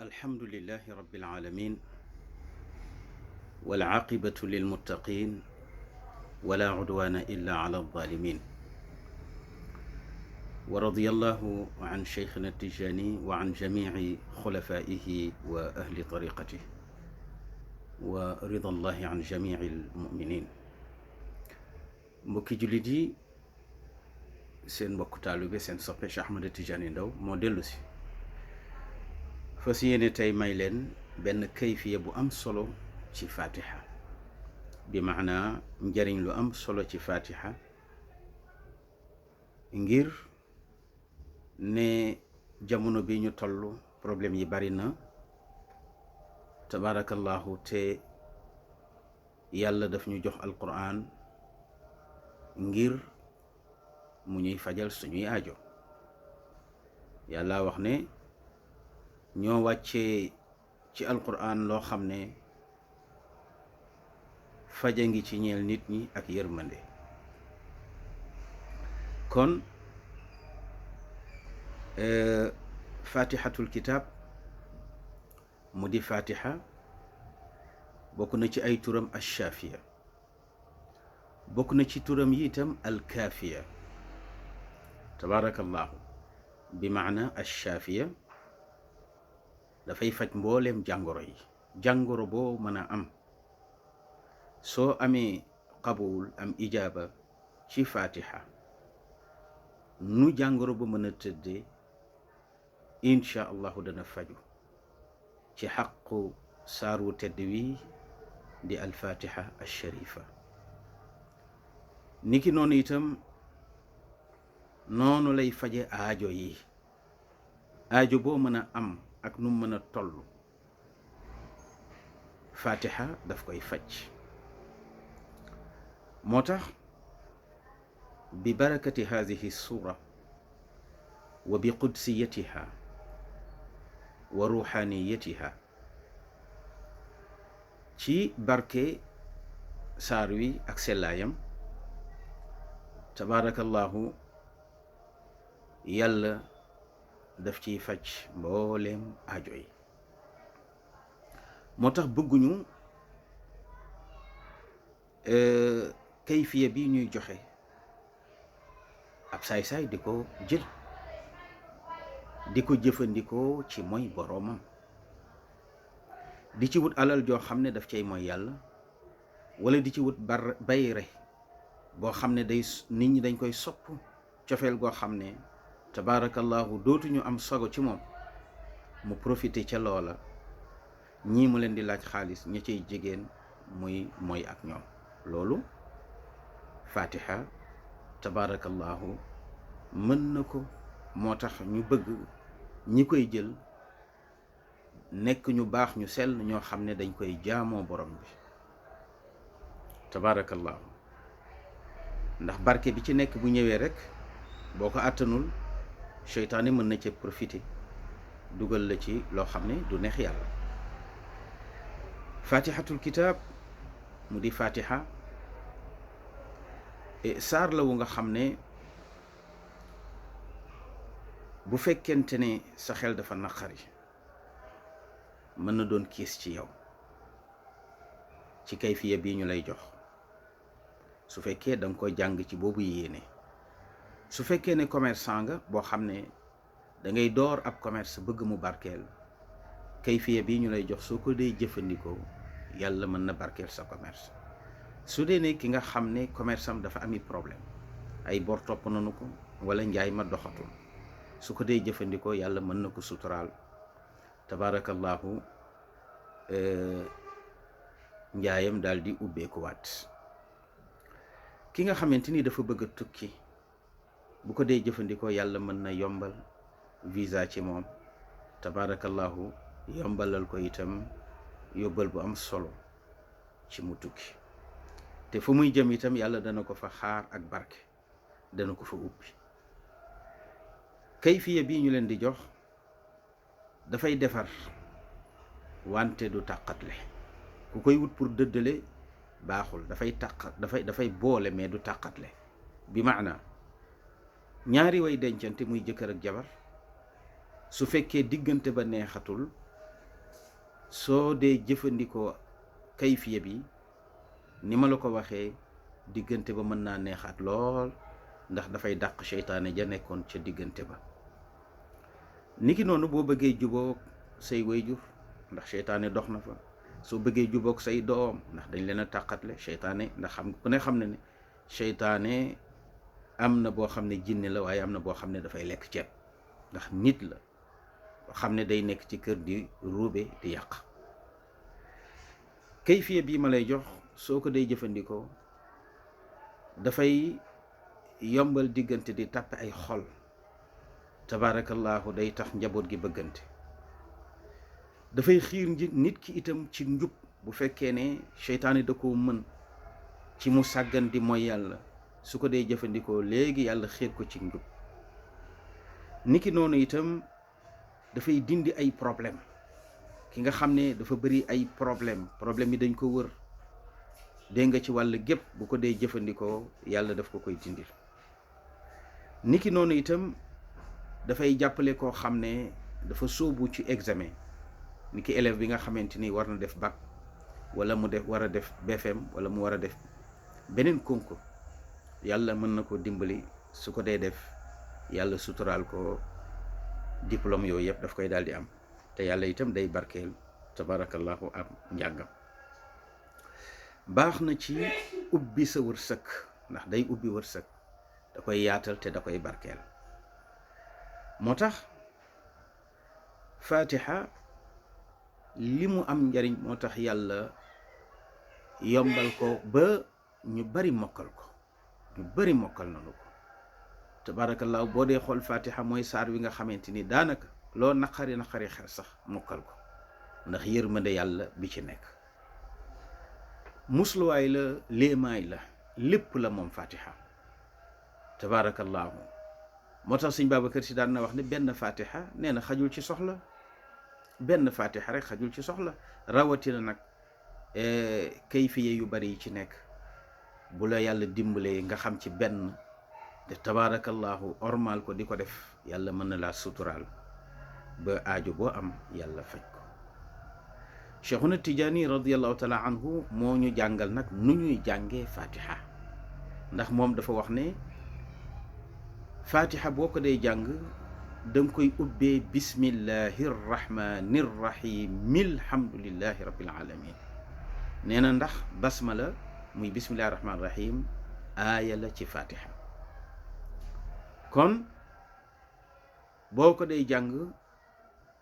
الحمد لله رب العالمين والعاقبة للمتقين ولا عدوان إلا على الظالمين ورضي الله عن شيخنا التجاني وعن جميع خلفائه وأهل طريقته ورضا الله عن جميع المؤمنين. mbokki jullit yi, seen mbokk taalibe seen soppe Cheikh Ahmed Tidiane Ndao moo dellu si fas yéene tey may leen benn kayfiya bu am solo ci fatiha, bi maanaa njariñ lu am solo ci fatiha, ngir ne jamono bi ñu toll problème yi bari na tabarakallahu, te yàlla daf ñu jox alquran ngir mu ñuy fajal suñuy aajo. yàlla wax ne ñoo wàccee ci alquran loo xam ne faja ngi ci ñeel nit ñi ak yërmande. kon fatihatul kitab mu di fatiha bokk na ci ay turam alshaafiya, bokk na ci turam yi itam alkaafiya tabarakallahu, bi maana alshaafiya dafay faj mbooleem jàngoro yi. jàngoro boo mën a am soo amee qabul am ijaaba ci fatiha, nu jàngoro ba mën a tëddee incha allahu dana faju ci xaqu saar wu tedd wi di alfatiha alsharifa. niki noonu itam noonu lay faje aajo yi. aajo boo mën a am ak nu mën a toll, fatiha daf koy faj. moo tax bi barakati hadihi sura wa bi qudsiyatiha wa ruhaniyatiha, ci barke saar wi ak sellaayam tabarakallahu, yàlla daf ciy faj mbooleem aajo yi. moo tax bëgguñu kayfiya bi ñuy joxe ab saay-saay di ko jël di ko jëfandikoo ci mooy boroomam, di ci wut alal joo xam ne daf cay mooy yàlla, wala di ci wut bayre boo xam ne day nit ñi dañ koy sopp cofeel goo xam ne tabarakallahu dootuñu am sogo ci moom, mu profité ca loola. ñii mu leen di laaj xaalis, ña cay jigéen muy mooy ak ñoom. loolu fatiha tabarakallahu mën na ko. moo tax ñu bëgg ñi koy jël nekk ñu baax ñu sell, ñoo xam ne dañ koy jaamoo borom bi tabarakallahu. ndax barke bi ci nekk bu ñëwee rek boo ko àttanul, seytaane mën na ca profité dugal la ci loo xam ne du neex yàlla. fatihatul kitab mu di fatiha saar la wu nga xam ne bu fekkente ne sa xel dafa naqari, mën na doon kiis ci yow ci kayfiya bii ñu lay jox. su fekkee da nga koy jàng ci boobu yéene. su fekkee ne commerçant nga boo xam ne da ngay door ab commerce bëgg mu barkeel, kayfiya bii ñu lay jox soo ko dee jëfandikoo, yàlla mën na barkeel sa commerce. su dee ne ki nga xam ne commerce am dafa ami problème, ay bor topp nanu ko, wala njaay ma doxatul, su ko dee jëfandikoo yàlla mën na ko suturaal tabarakallahu, njaayam daal di ubbeekuwaat. ki nga xamante ni dafa bëgg a tukki, bu ko dee jëfandikoo yàlla mën na yombal visa ci moom tabarakallahu, yombalal ko itam yóbbal bu am solo ci mu tukki. te fu muy jëm itam yàlla dana ko fa xaar ak barke, dana ko fa ubbi. kayfiya bii ñu leen di jox dafay defar wante du tàqatle. ku koy wut pour dëddale baaxul, dafay boole mais du tàqatle. bi maana ñaari way dencante muy jëkkër ak jabar, su fekkee diggante ba neexatul, soo dee jëfandikoo kayfiya bi ni ma la ko waxee diggante ba mën naa neexaat lool ndax dafay dàq seytaane ja nekkoon ca diggante ba. niki noonu boo bëggee jubóog say wayjur ndax seytaane dox na fa, soo bëggee jubóog say doom ndax dañ leen a tàqatle seytaane, ndax ku ne xam ne ne seytaane am na boo xam ne jinne la waaye am na boo xam ne dafay lekk ceeb, ndax nit la boo xam ne day nekk ci kër di ruube di yàq. kayfiya bii ma lay jox soo ko day jëfandikoo dafay yombal diggante di tàppe ay xol, tabaarakallaahu day tax njaboot gi bëggante, dafay xiir nit ki itam ci njub bu fekkee ne seytaane da koo mën ci mu sàggan di mooy yàlla, su ko dee jëfandikoo léegi yàlla xiir ko ci njub. niki noonu itam dafay dindi ay problème, ki nga xam ne dafa bëri ay problème yi dañ ko wër dégg nga ci wàll gépp, bu ko dee jëfandikoo yàlla daf ko koy dindil. niki noonu itam dafay jàppale koo xam ne dafa sóobu ci examen, ni ki élève bi nga xamante ni war na def bac wala mu war a def BFM wala mu war a def beneen concours, yàlla mën na ko dimbali su ko dee def yàlla suturaal ko diplôme yooyu yëpp daf koy daal di am, te yàlla itam day barkeel tabarakallahu am njàngam. baax na ci ubbi sa wërsëg ndax day ubbi wërsëg, da koy yaatal te da koy barkeel. moo tax fatiha li mu am njariñ moo tax yàlla yombal ko ba ñu bari mokkal ko, ñu bari mokkal nañu ko tabaarakallaahu. boo dee xool fatiha mooy saar wi nga xamante ni daanaka loo naqari xel sax mokkal ko ndax yërmande yàlla bi ci nekk. musluwaay la, léemaay la, lépp la moom fatiha tabaarakallaahu. moo tax sëñ Babacar Si daan na wax ne benn fatiha nee na xajul ci soxla, benn fatiha rek xajul ci soxla, rawatina nag kayfiye yu bari yi ci nekk. bu la yàlla dimbalee nga xam ci benn te tabaarakallaahu ormal ko di ko def, yàlla mën na laa suturaal ba aajo boo am yàlla faj ko. Cheikhuna Tijaani radiyallahu taala anhu moo ñu jàngal nag nu ñuy jàngee fatiha, ndax moom dafa wax ne fatiha boo ko dee jàng danga koy ubbee bismillahi rrahmani rrahim alhamdulillahi rabbil alamin. nee na ndax basmala muy bismillahi rahmani rahim aaya la ci fatiha, kon boo ko dee jàng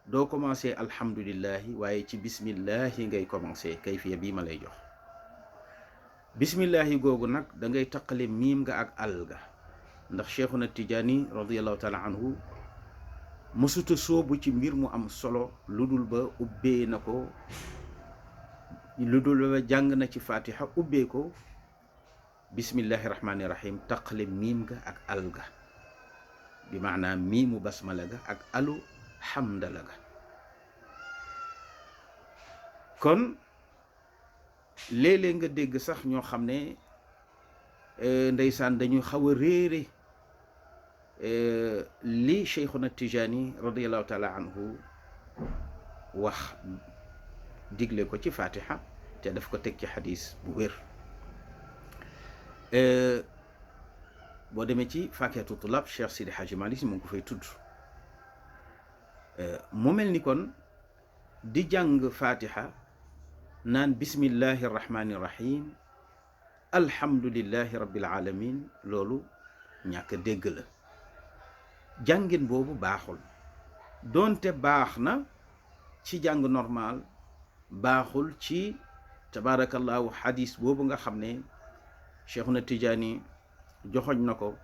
doo commencé alhamdulillahi waaye ci bismillahi ngay commencé. kayfiya bii ma lay jox bismillahi googu nag da ngay taqale miim nga ak al ga, ndax Cheikhuna Tijaani radiyallahu taala anhu mësuta soobu ci mbir mu am solo lu dul ba ubbee na ko, lu dul ba jàng na ci fatiha ubbee ko bismillahi rahmani rahim, taqale miim ga ak al ga, bi maanaam miimu basmala ga ak alu xamdala ga. kon léeg-léeg nga dégg sax ñoo xam ne ndeysaan dañuy xaw a réere li Cheikhuna Tijaani radiyallahu taala anhu wax digle ko ci fatiha te daf ko teg ci xadis bu wér. boo demee ci Faakihatu Tulaab Cheikh Sidi Hadji Malick mu ngi ko fay tudd. mu mel ni kon di jàng fatiha naan bismillahi rahmani rahim alhamdulillahi rabbil alamin, loolu ñàkk dégg la. jàngin boobu baaxul, doonte baax na ci jàng normal, baaxul ci tabarakallahu xadis boobu nga xam ne Cheikhuna Tijaani joxoñ na ko,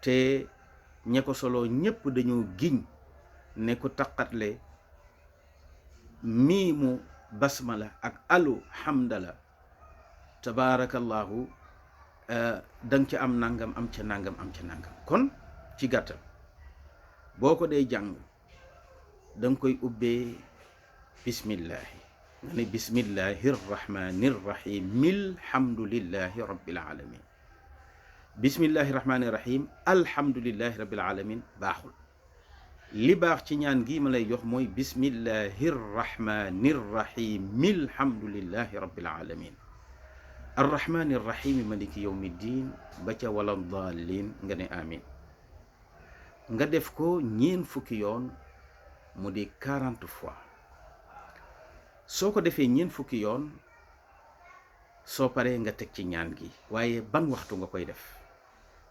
te ña ko solo ñépp dañoo giñ ne ko taqatle miimu basmala ak alu hamdala tabarakallahu danga ca am nangam am ca nangam am ca nangam. kon ci gàttal boo ko dee jàng danga koy ubbee bismillahi, nga ne bismillahi rrahmani rrahim alhamdulillahi rabbil alamin. bismillahi rahmani rahim alhamdulillahi rabbil alamin baaxul, li baax ci ñaan gi ma lay jox mooy bismillahi rrahmani rrahimi alhamdulillahi rabbil alamin arrahmani rrahimi maliki yawmi ddin ba ca wala dallin nga ne amin nga def ko ñeen fukki yoon mu di 40 fois soo ko defee ñeen fukki yoon soo paree nga teg ci ñaan gi waaye ban waxtu nga koy def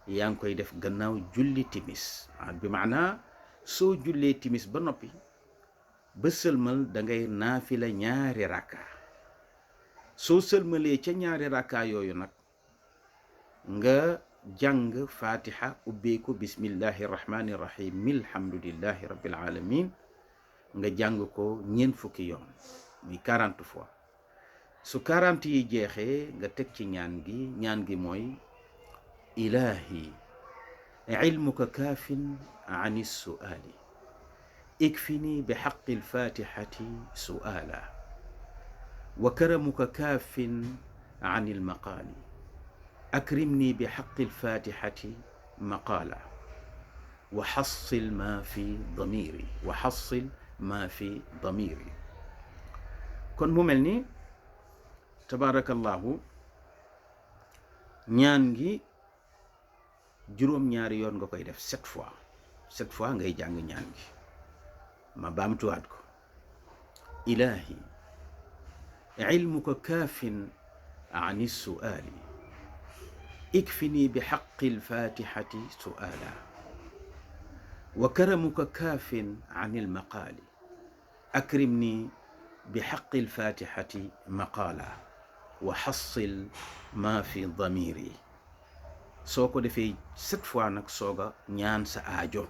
yaa ngi koy def gannaaw julli timis bi maanaa soo jullee timis ba noppi ba sëlmal da ngay naafila ñaari rakka soo sëlmalee ca ñaari rakka yooyu nag nga jàng fatiha ubbeeku bismillahi rahmani rahim alhamdulillahi rabbil alamin nga jàng ko ñeent fukki yoon muy 40 fois su 40 yi jeexee nga teg ci ñaan gi mooy ilahi ilmuka kaafin an su'ali ikfini bi haqqi alfatihati su'ala wa karamuka kaafin an almaqali akrimni bi haqqi alfatihati maqala wa hassil ma fi damiri kon mu mel ni tabarakallahu ñaan gi juróom-ñaari yoon nga koy def 7 fois ngay jàng ñaan gi ma baamtuwaat ko ilahi ilmuka kaafin an su'ali ikfini bi haqqi alfatihati su'ala wa karamuka kaafin an almaqali akrimni bi haqqi alfatihati maqala wa hassil ma fi damiri soo ko defee 7 fois nag sooga ñaan sa aajo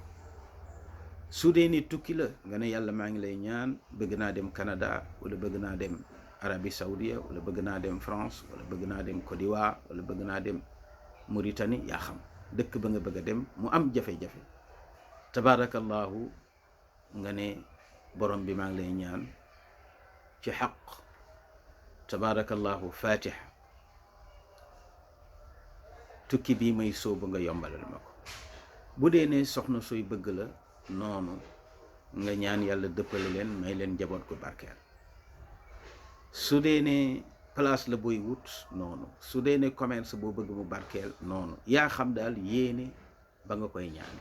su dee ni tukki la nga ne yàlla maa ngi lay ñaan bëgg naa dem Canada wala bëgg naa dem Arabie Saoudia wala bëgg naa dem France wala bëgg naa dem Côte d'Ivoire wala bëgg naa dem Mauritanie yaa xam dëkk ba nga bëgg a dem mu am jafe-jafe tabarakallahu nga ne borom bi maa ngi lay ñaan ci xaq tabarakallahu fatiha tukki bii may sóobu nga yombalal ma ko bu dee ne soxna sooy bëgg la noonu nga ñaan yàlla dëppale leen may leen njaboot ko barkeel su dee ne place la booy wut noonu su dee ne commerce boo bëgg mu barkeel noonu yaa xam daal yéene ba nga koy ñaane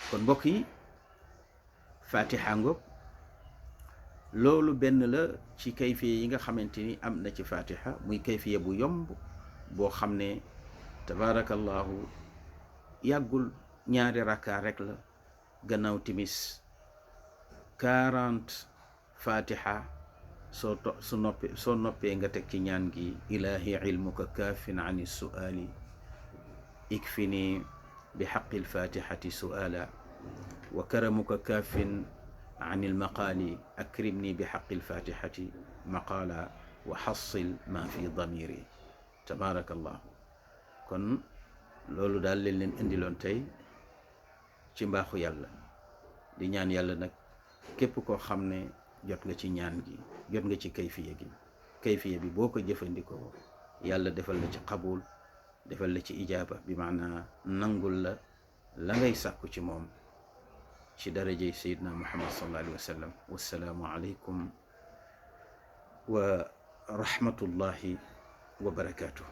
kon mbokk yi fatiha ngoog loolu benn la ci kayfiye yi nga xamante ni am na ci fatiha muy kayfiye bu yomb boo xam ne tabarakallahu yàggul ñaari rakka rek la gannaaw timis 40 fatiha soo noppee nga teg ci ñaan gi ilahi ilmuka kaafin an su'ali ikfini bi haqqi alfatihati su'ala wa karamuka kaafin an almaqali akrimni bi haqqi alfatihati maqala wa hassil ma fi damiri tabarakallahu kon loolu daal leen indiloon tey ci mbaaxu yàlla di ñaan yàlla nag képp koo xam ne jot nga ci ñaan gi jot nga ci kayfiya bi boo ko jëfandikoo yàlla defal la ci qabul defal la ci ijaaba bi maanaa nangul la ngay sàkku ci moom ci darajey sayidna muhammad sallallahu alayhi wa sallam wassalaamu aleykum wa rahmatullahi wa barakatuh